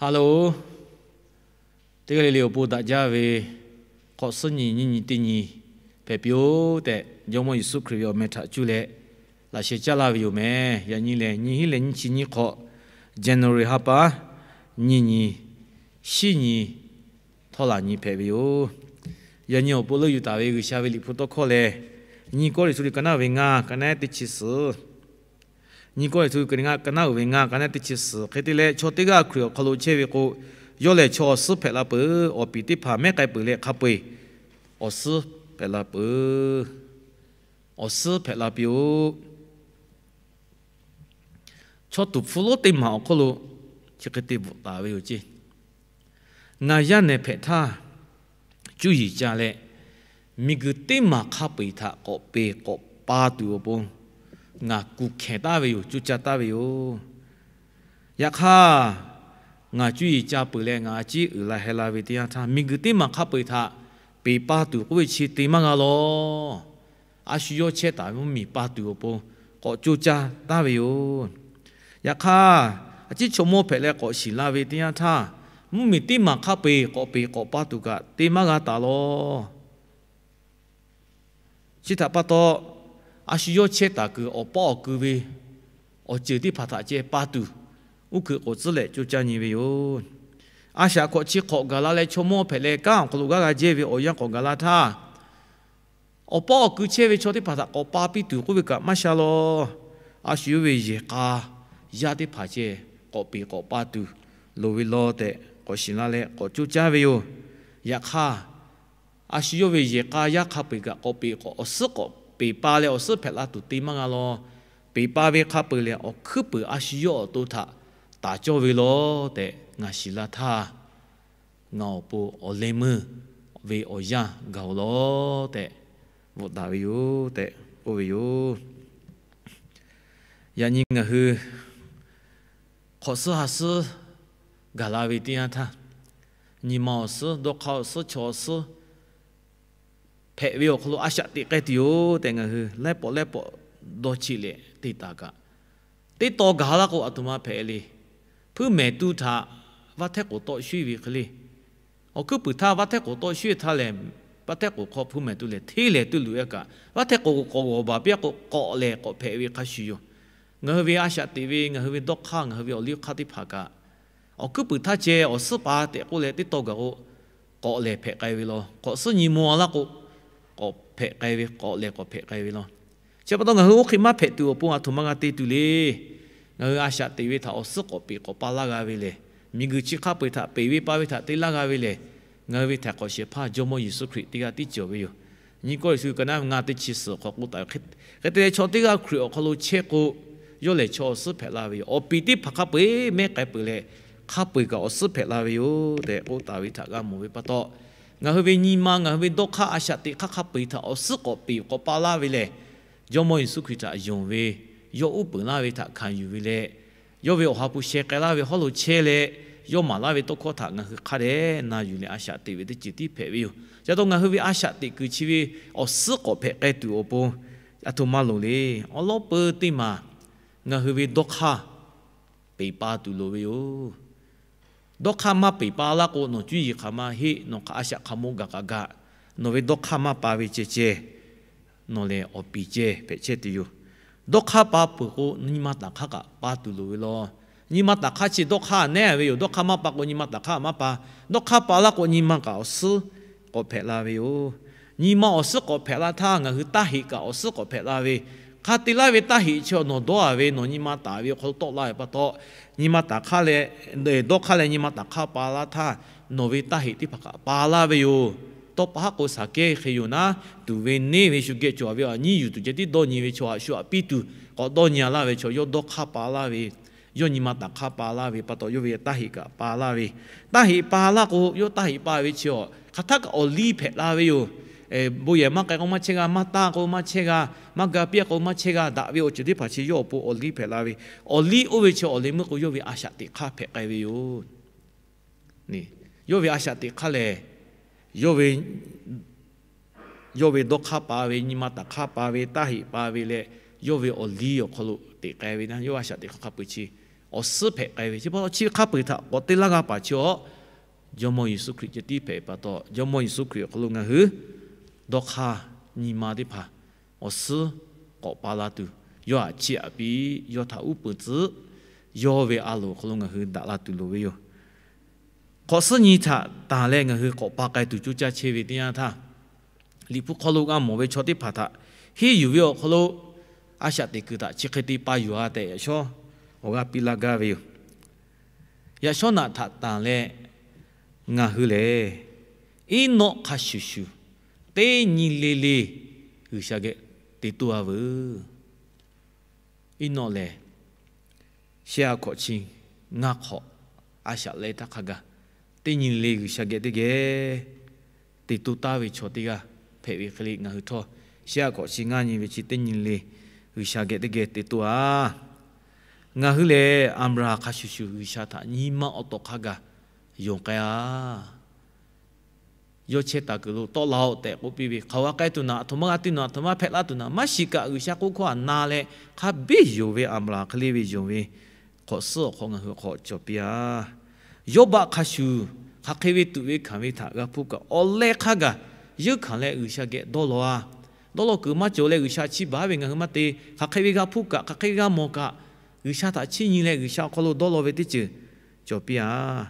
Hello, teˇ g'aˇ le le awˬ pon daꞈ jaˇ ve hk'awꞈ suhˉ nyi nyiˇ nyi teˇ nyi hpehꞈ piˇ-oˆ tehꞈ, Jawˇmawˇ Yeˍsuˆ Hkriꞈ ve awˬ meh htaꞈ cuˇ leh laꞈ sheh caˉ laˇ ve yoˬ meh. Yaꞈ nyi lehˬ, nyiˇ hinˉ leh nyiˇ chi nyiˇ hk'awꞈ, January ha pa, nyiˇ nyi, shiˉ nyi, htawˇ laˬ nyi hpehꞈ ve yoˬ. Yaꞈ nyi awˬ pon leuˆ yuˬ taˍ ve G'uiˬsha ve liꞈ hpu tawˇ hkawˇ lehˬ, nyiˇ Kawˇrenˍhtuˆ liꞈ ka naˉ uiˍ ve ngaˇ, ka naˉ teˇ chi suhˍ, nyiˇ Kawˇrenˍhtuˆ liꞈ ka naˉ uiˍ ve ngaˇ, ka naˉ teˇ chi suhˍ hk'e te leh, chaw teˇ g'aˇ Hkriꞈ awˬ hk'aw lo chehˇ ve k'o, yawˇ lehˬ chaw awˬ suhˉ hpehꞈ la peuˬ. Awˬ piˍ teˇ hpaˍ mehˉ k'ai peuˬ leh hk'a peu-eˬ awˬ suhˉ hpehꞈ la peuˬ. Awˬ suhˉ hpehꞈ la piˇ-oˆ. Chaw tuˍ hpfuh lonˉ teˇ maˬ awˬ hk'oˆ lo chi hk'e te bvuhꞈ taˍ ve yoˬ ceˇ. Ngaˬ yaˇ nehˬ hpehꞈ htaˇ, cuˇ yiˍ ca leh, miˬguiˬ teˇ maˬ hk'a peu-eˬ htaꞈ k'awꞈ peˍ k'awꞈ pa tuˬ awˬ pon ngaˬ kuˬ hkehˍ taˍ ve yoˬ, cuˇ caˇ taˍ ve yoˬ. Yaꞈ hk'aˇ, ngaˬ cuˇ yiˍ ca peuˬ leh ngaˬ a ciˉ uiˍ la heh la ve teˇ yanˇ htaˇ, miˬguiˬ teˇ maˬ hk'a peu-eˬ htaꞈ peˍ pa tuˬ k'oˆ ve chi te maˇ g'a lawˬ. A shu yawˇ chehˇ taˍ ve mvuhˇmiˬ pa tuˬ awˬ pon k'awꞈ coˇ caˇ taˍ ve yoˬ. Yaꞈ hk'aˇ, a ciˉ chaw mawˇ hpehꞈ leh k'awꞈ shiˍ la ve teˇ yanˇ htaˇ, mvuhˇmiˬ teˇ maˬ hk'a peu-eˬ k'awꞈ peˍ k'awꞈ pa tuˬ kaꞈ te maˇ g'a taˍ lawˬ. Chi htaꞈ pa taw, a shu yawˇ chehˇ taˍ kuiˬ awˬ paw awˬ ku ve awˬ ceuˬ teˇ hpaˍ htaꞈ ceh pa tuˬ, uˉ hkuiꞈ k'oˍ tcuhˉ leh coˇ caˇ nyi ve yoˬ. A shaꞈ hkawꞈ chi hk'awꞈ gaˬ la leh chaw mawˇ hpehꞈ leh kanˉ awˬ hk'aw lo g'aˇ g'a jehˇ ve awˬ yanˇ k'awꞈ gaˬ la htaˇ, awˬ paw awˬ ku chehˇ ve chaw teˇ hpaˍ htaꞈ k'awꞈ pa piˇ tuˬ k'oˆ ve kaꞈ maˇ sha lawˬ. A shu yawˇ ve yehˬ k'a yaˇ teˇ hpaˍ ceh k'awꞈ peˍ k'awꞈ pa tuˬ loˍ ve law tehꞈ k'awꞈ shiˍ la leh k'awꞈ coˇ caˇ ve yoˬ. Yaꞈ hk'aˇ, a shu yawˇ ve yehˬ k'a yaˇ hk'a peu-eˬ kaꞈ k'awꞈ peˍ k'awꞈ awˬ suhˉ k'awꞈ peˍ pa leh awˬ suhˉ hpehꞈ la tuˬ te maˇ g'a lawˬ. Peˍ pa ve hk'a peu-eˬ lehˬ, awˬ hkuiˉ puiˍ a shu yawˇ awˬ to htaꞈ taˍ cawˇ ve law tehꞈ ngaˬ shiˍ la htaˇ, ngaˬ awˬ pon awˬ leh meuˇ ve awˬ yanˇ gaˬ-oˬ law tehꞈ bvuhꞈ taˍ ve yoˬ tehꞈ k'oˆ ve yoˬ. Yaꞈ nyi ngaˬ hui hk'awꞈ suhˉ ha suhˉ gaˬ la ve teˇ yanˇ htaˇ, nyi ma awˬ suhˉ, dawˇ hk'aˇ awˬ suhˉ, chaw awˬ suhˉ hpehꞈ ve awˬ hk'aw lo a shaꞈ teꞈ k'ai tuˬ yoˬ tehꞈ ngaˬ hui laiˉ pawˆ laiˉ pawˆ dawˇ cheˆ leh te taˍ kaꞈ, teˇ taw gaˬ laˇ k'o, aˬ htoꞈ ma hpehꞈ le. Hpuiˇ mehˍ tu htaꞈ vaˇ htehˇ k'oˍ tawˆ shuˉ ve hk'e le. Awˬ hkuiˉ puiˍ htaˇ vaˇ htehˇ k'oˍ tawˆ shuˉ htaˇ lehˬ, vaˇ htehˇ k'oˍ hk'aw hpuiˇ mehˍ tu lehˬ hteˇ lehˍ tuˇ luꞈ-e kaꞈ, vaˇ htehˇ k'oˍ k'awꞈ g'awˬ baˬ piˇ-a k'o, k'awꞈ lehˬ k'awꞈ hpehꞈ ve hk'a shuˍ yoˬ. Ngaˬ hui ve a shaꞈ teꞈ ve, ngaˬ hui ve dawˇ hk'aˇ, ngaˬ hui ve awˬ liˇ awˬ hk'aˇ teˇ hpaˍ kaꞈ, awˬ hkuiˉ puiˍ htaˇ ceh awˬ suhˉ pa tehꞈ k'oˆ leh teˇ taw gaˬ k'o, k'awꞈ lehˬ hpehꞈ k'ai ve law. Hk'awꞈ suhˉ nyi maw laˇ k'o, k'awꞈ hpehꞈ k'ai ve, k'awꞈ lehˬ k'awꞈ hpehꞈ k'ai ve law. Chi pa taw ngaˬ hui oˇ hk'e maˇ hpehꞈ tuˬ awˬ pon aˬ htoꞈ ma g'a te tuˬ le. Ngaˬ hui a shaꞈ teꞈ ve htaꞈ awˬ suhˉ k'awꞈ peˍ k'awꞈ pa laˇ g'a ve lehˬ, miˬguiˬ chi hk'a peu-eˬ htaꞈ peˍ ve pa ve htaꞈ te laˇ g'a ve lehˬ, ngaˬ hui ve htaiˍ hk'awꞈ shehˍ hpaˇ Jawˇmawˇ Yeˍsuˆ Hkriꞈ teˇ g'aˇ tiˉ cawˬ ve yoˬ. Nyiˇ Kawˇrenˍhtuˆ ka naˉ ngaˇ teˇ chi suhˍ hk'aw k'oˆ taˍ ve hk'e te leh, chaw teˇ g'aˇ Hkriꞈ awˬ hk'aw lo chehˇ k'o, yawˇ lehˬ chaw awˬ suhˉ hpehꞈ la ve yoˬ. Awˬ piˍ teˇ hpaˍ hk'a peu-eˬ mehˉ k'ai peuˬ leh, hk'a peu-eˬ kaꞈ awˬ suhˉ hpehꞈ la ve yoˬ tehꞈ k'oˆ taˍ ve htaꞈ g'a mawˬ ve pa taw, ngaˬ hui ve nyi ma, ngaˬ hui ve dawˇ hk'aˇ a shaꞈ teꞈ hk'aˇ hk'a peu-eˬ htaꞈ awˬ suhˉ k'awꞈ peˍ k'awꞈ pa laˇ ve lehˬ, Jawˇmawˇ Yeˍsuˆ Hkriꞈ htaꞈ yonˍ ve, yawˇ uˉ peunˍ laˇ ve htaꞈ hkanˍ yuˬ ve leh, yawˇ ve awˬ ha hpu sheh k'ai laˇ ve hawˉ lo chehˇ leh, yawˇ maˍ laˇ ve tawˇ hkawˇ htaꞈ ngaˬ hui hk'a dehꞈ na yuˬ leh a shaꞈ teꞈ ve teˇ ceuˬ tiˉ hpehꞈ ve yoˬ. Chi pa taw ngaˬ hui ve a shaꞈ teꞈ kuiˬ chi ve awˬ suhˉ k'awꞈ hpehꞈ k'ai tuˬ awˬ pon aˬ htoꞈ ma loˍ le. Awˉ lawˉ peuˬ teˇ maˬ ngaˬ hui ve dawˇ hk'aˇ peˍ pa tuˬ loˍ ve yoˬ. Dawˇ hk'aˇ maˇ peˍ pa laˇ k'o, nawˬ cuˇ yiˍ hk'aˬ ma heˆ, nawˬ hk'aˬ a shaꞈ hk'aˬ mawˇ gaˬ kaꞈ gaˬ, nawˬ ve dawˇ hk'aˇ maˇ pa ve ceh ceh, nawˬ lehˬ awˬ piˍ ceh hpehꞈ chehˇ tuˬ yoˬ. Dawˇ hk'aˇ pa peuˬ k'o, nyi ma taˍ hk'aˇ kaꞈ pa tuˬ loˍ ve law. Nyi ma taˍ hk'aˇ chi dawˇ hk'aˇ nehˉ ve yoˬ. Dawˇ hk'aˇ maˇ pa k'o, nyi ma taˍ hk'aˇ maˇ pa. Dawˇ hk'aˇ pa laˇ k'o, nyi ma kaꞈ awˬ suhˉ k'awꞈ hpehꞈ la ve yoˬ. Nyi ma awˬ suhˉ k'awꞈ hpehꞈ la htaˇ, ngaˬ hui taˇ heꞈ kaꞈ awˬ suhˉ k'awꞈ hpehꞈ la ve. Hk'a te laˇ ve taˇ heꞈ chi nawˬ dawˇ-a ve, nawˬ nyi ma taˍ ve awˬ hk'aw lo tawˆ la ve pa taw, nyi ma taˍ hk'aˇ leh, dawˇ hk'aˇ leh nyi ma taˍ hk'aˇ pa laˇ htaˇ, nawˬ ve taˇ heꞈ teˇ hpaˍ kaꞈ pa laˇ ve yoˬ. Tawˇ pa haˉ k'o Saˍkehˇ hk'e yoˬ naˉ, tuˬ ve neˇ ve shu geh cawˬ ve, aˬ nyiˇ yuˬ tuˬ ceh tiˉ dawˇ nyi ve chaw, a shu aꞈ piˇ tuˬ k'awꞈ dawˇ nyi-a laˇ ve chaw, yawˇ dawˇ hk'aˇ pa laˇ ve, yawˇ nyi ma taˍ hk'aˇ pa laˇ ve pa taw, yawˇ ve taˇ heꞈ kaꞈ pa laˇ ve. Taˇ heꞈ pa laˇ k'o, yawˇ taˇ heꞈ pa ve chi awˬ hk'aˬ htaˇ kaꞈ awˬ liˇ hpehꞈ la ve yoˬ. Bon yehˬ maˇ k'ai k'o maˇ chehˇ g'a, maˇ tanˇ k'o maˇ chehˇ g'a, maˇ ga piˇ k'o maˇ chehˇ g'a, daꞈ ve awˬ ceuˬ teˇ hpaˍ chi yawˇ awˬ pon awˬ liˇ hpehꞈ la ve. Awˬ liˇ oˇ ve chi awˬ leh meuˇ k'o, yawˇ ve a shaꞈ teꞈ hk'aˇ hpehꞈ k'ai ve yoˬ. Yawˇ ve a shaꞈ teꞈ hk'aˇ lehˬ, yawˇ ve yawˇ ve dawˇ hk'aˇ pa ve, nyi ma taˍ hk'aˇ pa ve, taˇ heꞈ pa ve leh, yawˇ ve awˬ liˇ awˬ hk'aw lo teꞈ k'ai ve naˉ, yawˇ a shaꞈ teꞈ hk'aˇ hk'a peu-eˬ chi awˬ suhˉ hpehꞈ k'ai ve chi pa taw, chi ve hk'a peu-eˬ htaꞈ k'awꞈ te laˇ g'a paˍ chi awˬ, Jawˇmawˇ Yeˍsuˆ Hkriꞈ ceh tiˉ hpehꞈ pa taw, Jawˇmawˇ Yeˍsuˆ Hkriꞈ awˬ hk'aw lo ngaˬ hui dawˇ hk'aˇ nyi ma teˇ hpaˍ awˬ suhˉ k'awꞈ pa la tuˬ, yawˇ htaꞈ chiˇ aꞈ piˇ, yawˇ htaꞈ uˉ peunˍ tcuhˉ, yawˇ ve a loˍ awˬ hk'aw lo ngaˬ hui daꞈ la tuˬ loˍ ve yoˬ. Hk'awꞈ suhˉ nyi htaꞈ tanˬ leh ngaˬ hui k'awꞈ pa k'ai tuˬ coˇ caˇ chehˇ ve teˇ yanˇ htaˇ, Liꞈ hpu hk'aw lo g'a mawˬ ve chaw teˇ hpaˍ htaꞈ henˇ yuˬ ve awˬ hk'aw lo a shaꞈ teꞈ kuiˬ htaꞈ chi hk'e te pa yuˬ-a tehꞈ yaꞈ shawˉ awˬ g'aˇ piˇ laˇ gaˇ ve yoˬ. Yaꞈ shawˉ naꞈ htaꞈ tanˬ leh ngaˬ hui lehˬ, Eˇnawˆ hk'a shuˍ shuˍ teˇ nyi le le G'uiˬsha geh te toˇ-a veuˬ. Eˇnawˆ lehˬ, shehˆ a hkawꞈ chi ngaˇ hk'awꞈ a shaꞈ leh htaˇ hk'a gaˬ, teˇ nyi le G'uiˬsha geh teˇ geh te toˇ taˍ ve chaw teˇ g'aˇ hpehꞈ ve hk'e le ngaˬ hui htawˇ, shehˆ a hkawꞈ chi ngaˇ nyi ve chi teˇ nyi le G'uiˬsha geh teˇ geh te toˇ-a. Ngaˬ hui lehˬ, Aˍbraˍhanˍ hk'a shuˍ shuˍ G'uiˬsha htaꞈ nyi ma awˬ tawˍ hk'a gaˬ yonˍ k'ai-a. Yawˇ chehˇ taˍ kuiˬ lo tawˆ la-oˆ tehꞈ k'oˆ piˇ ve, hk'aˬ g'a k'ai tuˬ naꞈ, aˬ htoꞈ ma g'a te naꞈ, aˬ htoꞈ ma hpehꞈ laˇ tuˬ naꞈ, maˇ shiˍ kaꞈ G'uiˬsha k'oˆ hkawˇ htaꞈ na leh hk'a biˇ yonˍ ve Aˍbraˍhanˍ hk'e le ve yonˍ ve hk'awꞈ suhˉ awˬ hk'aw ngaˬ hui hk'awꞈ cawˬ piˇ-a. Yawˇbaˆ hk'a shuˍ, hk'aˬ hk'e ve tuꞈ ve hkanˍ ve htaꞈ g'a hpuˇ kaꞈ awˬ leh hk'a gaˬ yeunˇ hkanˍ leh G'uiˬsha geh dawˇ law-a. Dawˇ law kuiˬ maˇ cawˬ leh G'uiˬsha chiˇ baˬ ve ngaˬ hui maˇ te. Hk'aˬ hk'e ve g'a hpuˇ kaꞈ, hk'aˬ hk'e ve g'a mawˬ kaꞈ, G'uiˬsha htaꞈ chiˇ nyi leh G'uiˬsha awˬ hk'aw lo dawˇ law ve teˇ ceuˬ cawˬ piˇ-a.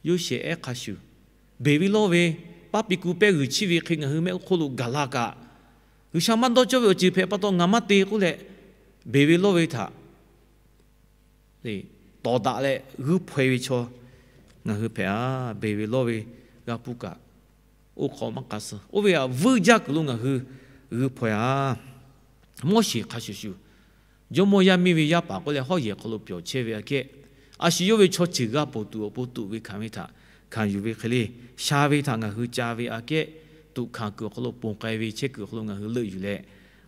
Yoˇsehꞈ ehˉ hk'a shuˍ, beˬ ve lawˇ ve paˉ piˇ ku pehˇ g'uiˬ chiˇ ve hk'e ngaˬ hui mehˆ hk'oˆ lo gaˬ la kaꞈ, G'uiˬsha maˇ dawˇ cawˇ ve awˬ ceuˬ hpehꞈ pa taw ngaˬ maˇ te k'oˆ leh, beˬ ve lawˇ ve htaꞈ tawˍ daꞈ leh g'uiˇ hpaw-e ve chaw ngaˬ hui hpehꞈ-a. Beˬ ve lawˇ ve g'a hpuˇ kaꞈ, oˇ hk'aw maˇ k'a suh. Oˇ ve htaꞈ vuiˇ jaˇ kuiˬ lo ngaˬ hui g'uiˇ hpaw-e-a. Moˉseˍ hk'a shuˍ shuˍ, jawˇmawˇ yaˇ miˇ ve yaˇ paˍ k'oˆ leh hawˉ yehˬ hk'aw lo pyawˬ chehˇ ve aꞈ kehˉ, a shu yawˇ ve chaw ceuˬ g'a ponˬ tuˬ awˬ pon tuꞈ ve hkanˍ ve htaꞈ hkanˍ yuˬ ve hk'e le, sha ve htaꞈ ngaˬ hui ca ve aꞈ kehˉ, tuꞈ hkanˍ kuiˬ awˬ hk'aw lo ponˬ k'ai ve chehˇ kuiˬ awˬ hk'aw lo ngaˬ hui leuˆ yuˬ leh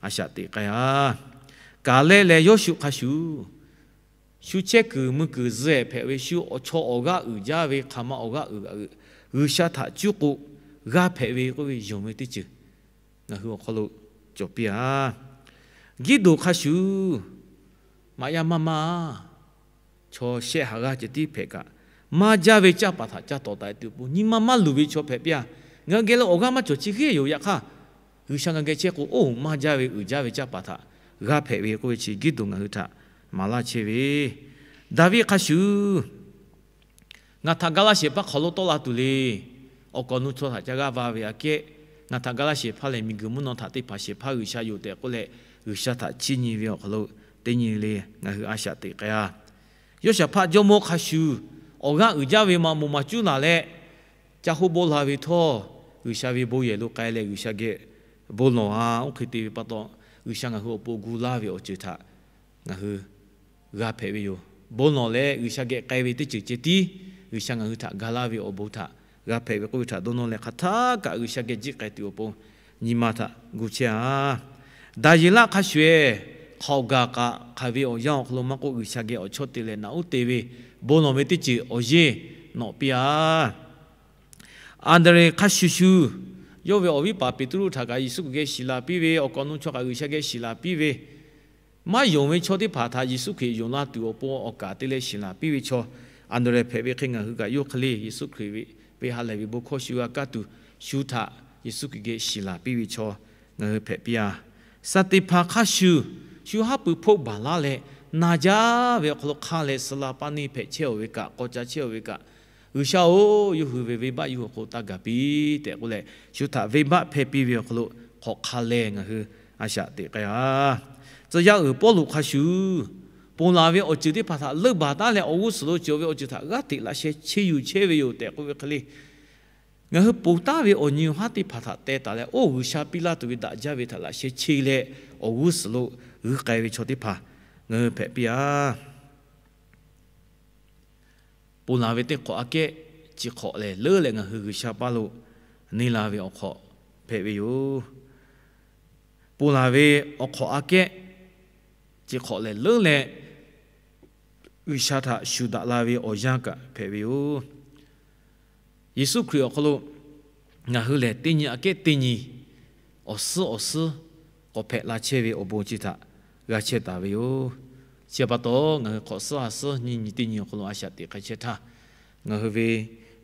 a shaꞈ teꞈ k'ai-a. Kaˍlehˆ leh Yawˇshuꞈ hk'a shuˍ, shu chehˇ kuiˬ mui kuiˬ zuhꞈ hpehꞈ ve shu awˬ chaw awˬ g'aˇ uiˍ jaˇ ve hk'aˬ ma awˬ g'aˇ uiˍ g'aꞈ uiˍ, G'uiˬsha htaꞈ cuˇ k'o g'a hpehꞈ ve k'oˆ ve yonˍ ve teˇ ceuˬ ngaˬ hui awˬ hk'aw lo cawˬ piˇ-a. Giˇdoˍ hk'a shuˍ, maꞈ yaˇ maˇ maˇ chaw shehˆ ha g'aˇ ceh tiˉ hpehꞈ kaꞈ, maˇ jaˇ ve caˇ paˍ htaꞈ ca tawˍ taˍ tuˬ awˬ pon nyi ma maˇ luˬ ve chaw hpehꞈ piˇ-a. Ngaˬ hui geh lo awˬ g'aˇ maˇ cawˬ chi hk'e yoˬ. Yaꞈ hk'aˇ, G'uiˬsha ngaˬ geh chehˇ k'o, oˇ maˇ jaˇ ve uiˍ jaˇ ve caˇ paˍ htaꞈ g'a hpehꞈ ve k'oˆ ve chi Giˇdoˍ ngaˬ hui htaꞈ maˍ laˇ chehˇ ve. Daˍviˆ hk'a shuˍ, ngaˬ htaꞈ ga laˇ shehˍ hpaˇ hk'aˬ lo tawˆ la tuˬ le. Awˬ kaˍ awˬ nu chaw htaꞈ ca g'aˇ va ve aꞈ kehˉ, ngaˬ htaꞈ ga laˇ shehˍ hpaˇ lehˬ miˬguiˬ mvuhˇ naw htaꞈ te hpanˍ shehˍ hpaˇ G'uiˬsha yoˬ tehꞈ k'oˆ leh, G'uiˬsha htaꞈ chiˇ nyi ve awˬ hk'aw lo teˇ nyi le ngaˬ hui a shaꞈ teꞈ k'ai-a. Yoˇshaˍhpaˆ jawˇmawˇ hk'a shuˍ, awˬ g'aˇ uiˍ jaˇ ve maꞈ moˍ maˍ cuˉ laˬ leh, ca hoˆ bawˆ la ve htawˇ, G'uiˬsha ve bon yehˬ lo k'ai leh G'uiˬsha geh bon lawˬ-a. Oˇ hk'e te ve pa taw, G'uiˬsha ngaˬ hui awˬ pon gu laˇ ve awˬ ceuˬ htaꞈ ngaˬ hui g'a hpehꞈ ve yoˬ. Bon lawˬ leh G'uiˬsha geh k'ai ve teˇ ceuˬ ceh tiˉ G'uiˬsha ngaˬ hui htaꞈ ga laˇ ve awˬ bon htaꞈ g'a hpehꞈ ve k'oˆ ve htaꞈ dawˇ nawˇ leh, hk'aˬ htaˇ kaꞈ G'uiˬsha geh jiˆ k'ai tuˬ awˬ pon nyi ma htaꞈ gu chehˇ-a. Daˍyeˍlaˆ hk'a shuˍ-eˬ, hk'aoˍ gaˬ kaꞈ hk'aˬ ve awˬ yanˇ awˬ hk'aw lo maˇ k'oˆ, G'uiˬsha geh awˬ chawˇ te leh naꞈ uˉ te ve, bon lawˬ ve teˇ ceuˬ awˬ yeˇ nawꞈ piˇ-a. Anˍdrehˍ hk'a shuˍ shuˍ, yawˇ ve awˬ viˉ paˍ Peˍtruˆ htaꞈ kaꞈ Yeˍsuˆ Hkriꞈ geh shiˍ laˬ piˇ ve, awˬ kaˍ awˬ nu chaw kaꞈ G'uiˬsha geh shiˍ laˬ piˇ ve, maˇ yonˍ ve chaw teˇ hpaˍ htaꞈ Yeˍsuˆ Hkriꞈ yonˍ la tuˬ awˬ pon awˬ kaˍ te leh shiˍ laˬ piˇ ve chaw, Anˍdrehˍ hpehꞈ ve hk'e ngaˬ hui kaꞈ yawˇ hk'e le Yeˍsuˆ Hkriꞈ ve haꞈ lehˬ ve bon hkawˇ shu g'a kaˇ tuˬ, shu htaꞈ Yeˍsuˆ Hkriꞈ geh shiˍ laˬ piˇ ve chaw ngaˬ hui hpehꞈ piˇ-a. Saˍteˍhpanˍ hk'a shuˍ, shu haˉ pui hpoˆ baˬ laˇ leh, na jaˇ ve awˬ hk'aw lo hk'a leh suh la paˇ neˇ hpehꞈ chehˇ-oˬ ve kaꞈ, k'aw ca chehˇ-oˬ ve kaꞈ, G'uiˬsha-oˬ, yawˇ hui ve venˇbaˆ yawˇ hui awˬ hk'aw lo taˇ gaˬ piˇ tehꞈ k'oˆ leh, shu htaꞈ venˇbaˆ hpehˇ piˇ ve awˬ hk'aw lo hk'awꞈ hk'a leh ngaˬ hui a shaꞈ teꞈ k'ai-a. Tcuh yaˇ uiˍ Pawˇluꞈ hk'a shuˍ, ponˬ laˬ ve awˬ ceuˬ teˇ hpaˍ htaꞈ leuˆ baˬ taˉ leh awˬ g'uˇ suhˍ lo cawˬ ve awˬ ceuˬ htaꞈ g'aˇ hteꞈ laꞈ sheh cheˇ yuˬ chehˇ ve yoˬ tehꞈ k'oˆ ve hk'e le, ngaˬ hui ponˬ taˉ ve awˬ nyi awˬ haˉ teˇ hpaˍ htaꞈ teh taˍ leh, oˇ G'uiˬsha piˇ laˇ tuˬ ve daꞈ jaˇ ve htaꞈ laꞈ sheh cheˇ leh awˬ g'uˇ suhˍ lo g'uiˇ k'ai ve chaw teˇ hpaˍ ngaˬ hui hpehꞈ piˇ-a. Ponˬ laˬ ve teˇ hk'awꞈ aꞈ kehˉ chi hk'awꞈ lehˬ leuˉ leh ngaˬ hui G'uiˬsha paˇ lo neˇ la ve awˬ hk'awꞈ hpehꞈ ve yoˬ. Ponˬ laˬ ve awˬ hk'awꞈ aꞈ kehˉ chi hk'awꞈ lehˬ leuˉ leh G'uiˬsha htaꞈ shuˍ daꞈ la ve awˬ yanˇ kaꞈ hpehꞈ ve yoˬ. Yeˍsuˆ Hkriꞈ awˬ hk'aw lo ngaˬ hui lehˬ teˇ nyi aꞈ kehˉ teˇ nyi awˬ suhˉ awˬ suhˉ k'awꞈ hpehꞈ la chehˇ ve awˬ bon chi htaꞈ g'a chehˇ taˍ ve yoˬ. Chi pa taw, ngaˬ hui hk'awꞈ suhˉ ha suhˉ nyiˇ nyi teˇ nyi awˬ hk'aw lo a shaꞈ teꞈ k'ai chehˇ htaˇ, ngaˬ hui ve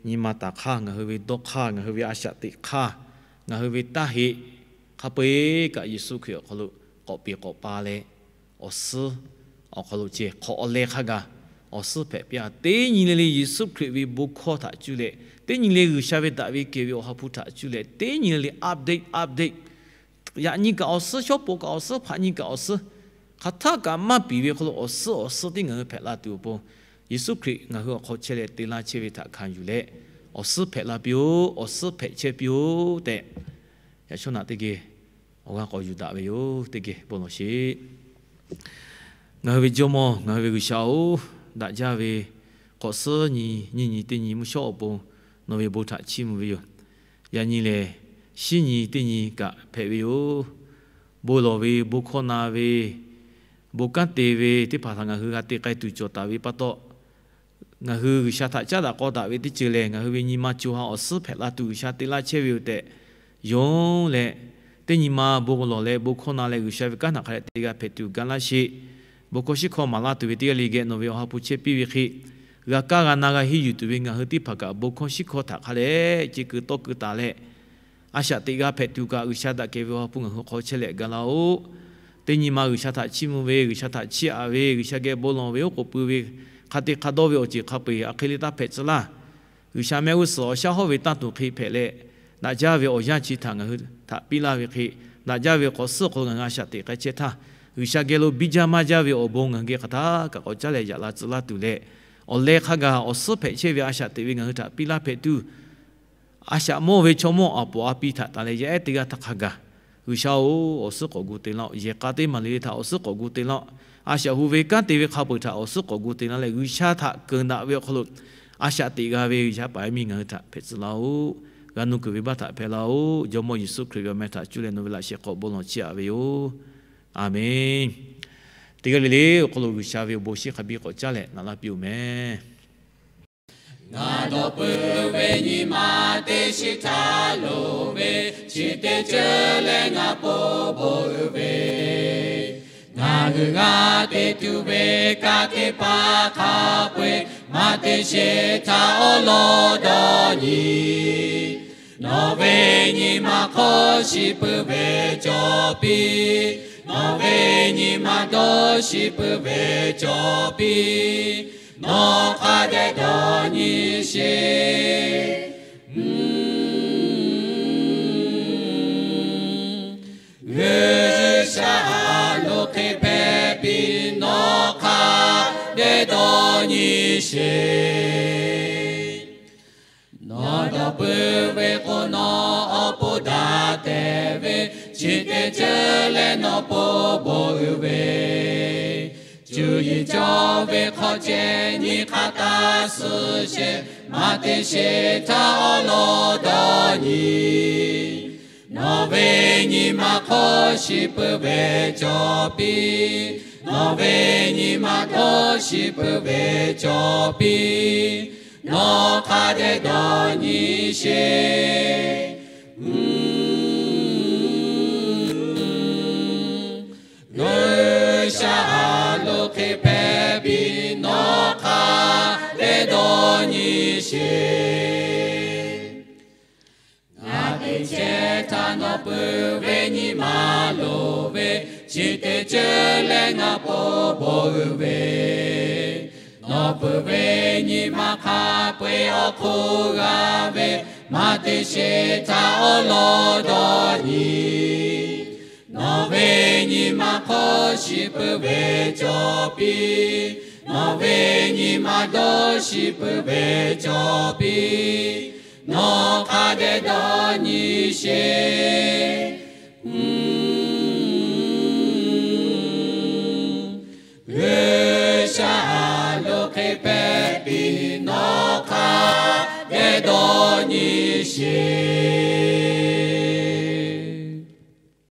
nyi ma taˍ hk'aˇ, ngaˬ hui ve dawˇ hk'aˇ, ngaˬ hui ve a shaꞈ teꞈ hk'aˇ, ngaˬ hui ve taˇ heˆ hk'a peu-eˬ kaꞈ Yeˍsuˆ Hkriꞈ awˬ hk'aw lo k'awꞈ peˍ k'awꞈ pa leh, awˬ suhˉ awˬ hk'aw lo ceh hk'awꞈ awˬ leh hk'a gaˬ awˬ suhˉ hpehꞈ piˇ-a. Teˇ nyi le le Yeˍsuˆ Hkriꞈ ve bon hkawˇ htaꞈ cuˇ leh, teˇ nyi le G'uiˬsha ve daꞈ ve kehˬ ve Awˬ ha hpu htaꞈ cuˇ leh, teˇ nyi le le update update, yaꞈ nyi kaꞈ awˬ suhˉ, shawˉ poꞈ kaꞈ awˬ suhˉ, hpaꞈ nyi kaꞈ awˬ suhˉ, hk'aˬ htaˆ kaꞈ maˇ piˍ ve hk'aw lo awˬ suhˉ awˬ suhˉ tiˉ ngaˬ hui hpehꞈ la tuˬ awˬ pon, Yeˍsuˆ Hkriꞈ ngaˬ hui awˬ hk'aw chehˇ leh te laˇ chehˇ ve htaꞈ hkanˍ yuˬ leh, awˬ suhˉ hpehꞈ la piˇ-oˆ, awˬ suhˉ hpehꞈ chehˇ piˇ-oˆ tehꞈ, yaꞈ shawˉ naꞈ teˇ geh awˬ g'aˇ k'awꞈ yuˬ daꞈ ve yoˬ. Teˇ geh bon lawˬ sheˍ. Ngaˬ hui ve Jawˇmawˇ, ngaˬ hui ve G'uiˬsha-oˬ, daꞈ jaˇ ve hk'awꞈ suhˉ nyi, nyiˇ nyi teˇ nyi mvuhˇ shawˉ awˬ pon nawˬ ve bon htaꞈ chiˇ mvuh ve yoˬ. Yaꞈ nyi lehˬ, shinˉ nyi teˇ nyi kaꞈ hpehꞈ ve yoˬ. Bon lawˬ ve, bon hkawˇ na ve, bon kanˉ te ve teˇ hpaˍ htaꞈ ngaˬ hui g'a te k'ai tuˬ cawˬ taˍ ve pa taw, ngaˬ hui G'uiˬsha htaꞈ caˉ daꞈ k'aw daꞈ ve teˇ ceuˬ lehˬ, ngaˬ hui ve nyi ma co ha awˬ suhˉ hpehꞈ la tuˬ G'uiˬsha te laˇ chehˇ ve yoˬ tehꞈ yonˍ leh, teˇ nyi ma bon lawˬ leh bon hkawˇ na leh G'uiˬsha ve kanˉ htaꞈ hk'a dehꞈ te g'a hpehꞈ tuˬ ga laˇ sheˍ. Bon hkawˇ shiˉ hkawˇ maˍ laˇ tuˬ ve teˇ g'aˇ le geh nawˬ ve Awˬ ha hpu chehˇ piˇ ve hk'e, g'a kaˇ g'a na g'a henˇ yuˬ tuˬ ve ngaˬ hui teˇ hpaˍ kaꞈ bon hkawˇ shiˉ hkawˇ htaꞈ hk'a dehꞈ ce keu tawˇ keu taˍ leh, a shaꞈ teꞈ g'a hpehꞈ tuˬ kaꞈ G'uiˬsha daꞈ kehˬ ve Awˬ ha hpu ngaˬ hui hk'aw chehˇ leh ga laˇ-oˆ. Teˇ nyi ma G'uiˬsha htaꞈ chiˇ mvuh ve, G'uiˬsha htaꞈ chiˇ aꞈ ve, G'uiˬsha geh bon lawˬ ve oˉ k'oˍ pui ve, hk'a te hk'a dawˇ ve awˬ ceuˬ hk'a peu-eˬ a hk'e le taˇ hpehꞈ tcuh laˇ. G'uiˬsha mehˆ g'uˇ suhˍ awˬ shaˉ hawˉ ve tanˇ tuˬ hk'e hpehꞈ leh, daꞈ jaˇ ve awˬ yanˇ chi htaꞈ ngaˬ hui htaꞈ piˇ laˇ ve hk'e, daꞈ jaˇ ve hk'awꞈ suhˉ hk'aw lo ngaˬ hui a shaꞈ teꞈ k'ai chehˇ htaˇ, G'uiˬsha geh lo biˇ jaˇ maˇ jaˇ ve awˬ bon ngaˬ hui geh hk'aˬ htaˇ kaꞈ k'awꞈ caˉ leh yaꞈ la tcuh laˇ tuˬ leh, awˬ leh hk'a gaˬ awˬ suhˉ hpehꞈ chehˇ ve a shaꞈ teꞈ ve ngaˬ hui htaꞈ piˇ laˇ hpehꞈ tuˬ, a shaꞈ mawˇ ve chaw mawˇ aˬ poˍ a pi htaꞈ taˍ leh yaˇ ehˉ teˇ g'aˇ htaˇ hk'a gaˬ, G'uiˬsha-oˬ, awˬ suhˉ k'awꞈ gu te laˇ-oˆ. Yehˬ k'a teˇ maˬ le le htaꞈ awˬ suhˉ k'awꞈ gu te laˇ-oˆ. A shaꞈ hu ve kanˉ te ve hk'a peu-eˬ htaꞈ awˬ suhˉ k'awꞈ gu te laˇ leh, G'uiˬsha htaꞈ keunˍ daꞈ ve awˬ hk'aw lo a shaꞈ teꞈ g'a ve G'uiˬsha paˍ yaˇ miˇ ngaˬ hui htaꞈ hpehꞈ tcuh laˇ-oˆ. G'a nuˇ kuiˬ ve baˆ htaꞈ hpehꞈ laˇ-oˆ. Jawˇmawˇ Yeˍsuˆ Hkriꞈ ve awˬ meh htaꞈ cuˇ leh nawˬ ve laꞈ shehˍ hk'aw bon lawˬ chiˇ aꞈ ve yoˬ. Aˬmenˍ. Teˇ g'aˇ le le awˬ hk'aw lo G'uiˬsha ve awˬ bon shinˉ hk'a biˇ k'awꞈ caˉ leh naꞈ laˇ piˇ-oˬ meh. Ngaˬ dawˬ peuˬ ve nyi ma teˇ shiˍ htaˇ lo ve, chi teˇ ceuˬ leh ngaˬ po bon uiˍ ve, ngaˬ hui g'a te tuˬ ve kanˉ teˇ hpaˍ hk'a peu-eˬ maˇ te sheˍ htaˇ awˉ lawˉ dawˇ nyi. Nawˬ ve nyi ma hk'aw shiˍ peuˬ ve cawˬ piˇ, nawˬ ve nyi ma dawˇ shiˍ peuˬ ve cawˬ piˇ, nawˬ hk'a dehꞈ dawˇ nyi sheˍ. G'uiˬsha lo hk'e hpehꞈ piˇ, nawˬ hk'a dehꞈ dawˇ nyi sheˍ. Nawˬ dawˬ peuˬ ve k'o, nawˬ awˬ pon daꞈ tehˬ ve, chi teˇ ceuˬ leh nawˬ po bon uiˍ ve, cuˇ yiˍ cawˬ ve hk'aw ceh nyi hk'a taˇ suh sheˍ, maˇ te sheˍ htaˇ awˉ lawˉ dawˇ nyi. Nawˬ ve nyi ma hk'aw shiˍ peuˬ ve cawˬ piˇ, nawˬ ve nyi ma dawˇ shiˍ peuˬ ve cawˬ piˇ, nawˬ hk'a dehꞈ dawˇ nyi sheˍ. G'uiˬsha lo hk'e hpehꞈ piˇ, nawˬ hk'a dehꞈ dawˇ nyi sheˍ. Ngaˬ te chehˇ htaˇ nawˬ peuˬ ve nyi ma loˍ ve, chi teˇ ceuˬ leh ngaˬ po bon uiˍ ve, nawˬ peuˬ ve nyi ma hk'a peu-eˬ awˬ hk'oˆ g'a ve, maˇ te sheˍ htaˇ awˉ lawˉ dawˇ nyi. Nawˬ ve nyi ma hk'aw shiˍ peuˬ ve cawˬ piˇ, nawˬ ve nyi ma dawˇ shiˍ peuˬ ve cawˬ piˇ, nawˬ hk'a dehꞈ dawˇ nyi sheˍ. G'uiˬsha lo hk'e hpehꞈ piˇ, nawˬ hk'a dehꞈ dawˇ nyi sheˍ.